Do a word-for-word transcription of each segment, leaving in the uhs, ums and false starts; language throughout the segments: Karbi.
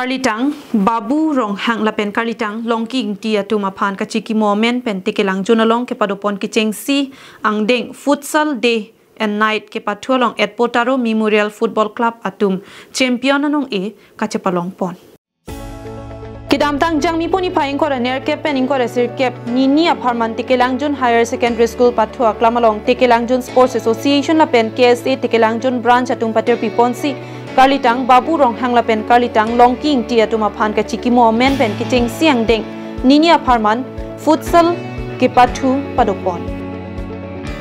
Karlitang Babu Ronghang lapen Karlitang Longki Ingti atum aphan kachikimo amen pen Tekelangjun along kepadopon kechengsi angdeng Futsal Day and Night kepathu along Etpo Taro Memorial Football Club atum champion anong-e kachepalongpon. Kedamtang Jangmi puni phai ingkoi ra nerkep pen ingkoi ra sirkep nini apharman Tekelangjun Higher Secondary School pathu aklam along Tekelangjun Sports Association lapen K S A Tekelangjun Branch atum patirpiponsi Karlitang Babu Ronghang lapen Karlitang Longki Ingti atum aphan kachikimo amen pen kechengsi angdeng nini apharman Futsal kepathu padopon.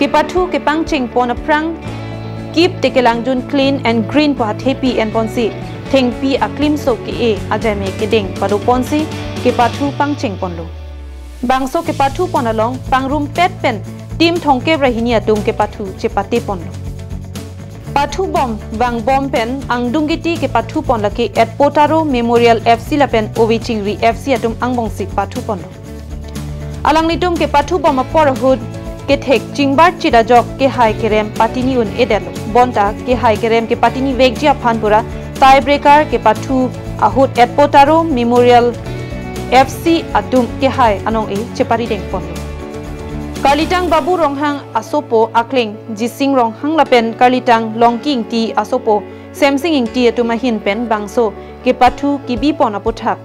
Kepathu kepangchengpon aphrang Keep Tekelangjun Clean and Green pu athepi enponsi thengpi aklimso ke-e ajai me kedeng padoponsi kepathu pangchengponlo. Bangso kepathupon along pangrumpet pen team thomkep ra hini atum kepathu chepateponlo. Pathubom vangbom pen angdung kiti kepathupon lake Etpo Taro Memorial F C lapen Ove Chingri F C atum angbongsi pathuponlo. Alanglitum kepathubom apor ahut kethek chingbar chit ajok kehai kerem patini un-edetlo. Bonta kehai kerem kepatini vekji aphan pura tie breaker kepathu ahut Etpo Taro Memorial F C atum kehai anong-e cheparidengponlo. Karlitang Babu Ronghang asopo akleng Jising Ronghang lapen Karlitang Longki Ingti asopo Semsing Ingti atum ahin pen bangso kepathu kebipon aputhak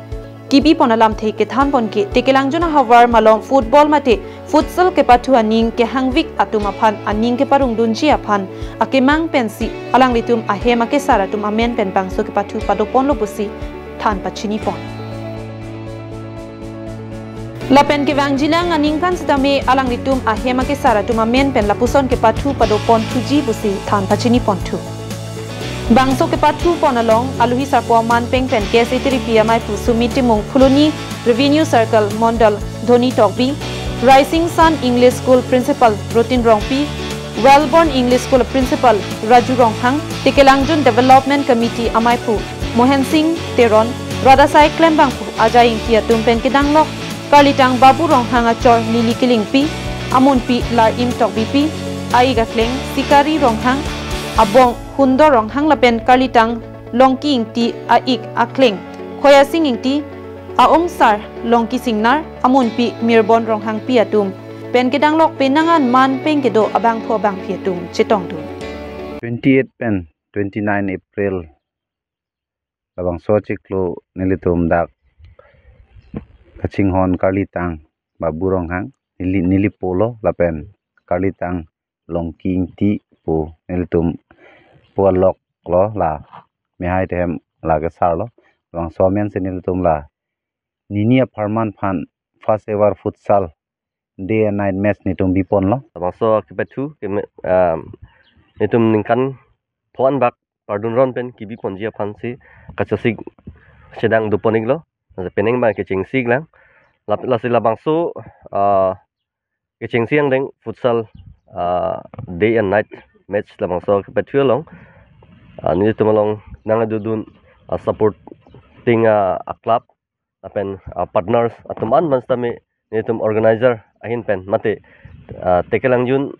kebipon alamthe kethanpon ke Tekelangjun ahavar malom football mate futsal kepathu aning kehangvik atum aphan aning keparongdunji aphan akemang pensi alanglitum ahem akesar atum amen pen bangso kepathu padoponlo pusi than pachinipon. Lapen kevangjilang aningkan sitame alanglitum ahem akesar atum amen pen lapuson kepathu padoponthuji pusi than pachiniponthu. Bangso kepathupon along aluhi sarpo aman peng pen K S A Tiripi amaiphu Sumi Timung, Phuloni Revenue Circle Mondol Dhoni Tokbi, Rising Sun English School Principal Rotin Rongpi, Wellborn English School Principal Raju Ronghang, Tekelangjun Development Committee amaiphu Mohen Singh Teron, radasai klembangphu Ajai Ingti atum pen kedanglok Karlitang Babu Ronghang achor Lily Kilingpi, amunpi Lar Im Tokbipi, a-ik akleng Sikari Ronghang, abong Hundor Ronghang lapen Karlitang Longki Ingti a-ik akleng Khoyasing Ingti, a-ongsar Longki Singnar, amunpi Mirbon Ronghangpi atum pen kedanglok penang an man peng kedo abangphu abangphi atum chetongdun. Twenty-eight pen twenty-nine April labangso chiklo nelitum dak kachinghon Karlitang Babu Ronghang neli, neli polo lapen Karlitang Longki Ingti pu nelitum pu aloklo la mehai tehem la kesarlo. Labangso amen si nelitum la nini apharman aphan first ever futsal day and night match netum biponlo. Labangso kepathu ke me-, um, netum ningkan pho-an bak pardun ron pen kebiponji aphansi kachesik chedang dopon-iklo. Penang abang kechengsi lang. Lap-, lasi labangso, uh, kechengsi angdeng futsal, uh, day and night match labangso kepathu along, uh, netum along nangdodun, uh, supporting, uh, a club lapen, uh, partners atum an man sitame netum organizer ahin pen mate, uh, Tekelangjun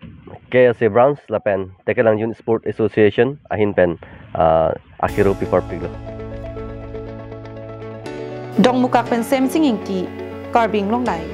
K S A Branch lapen Tekelangjun Sport Association ahin pen, uh, akiro piparpiklo. Dongmukak pen Semsing Ingti, Karbi Anglong Live.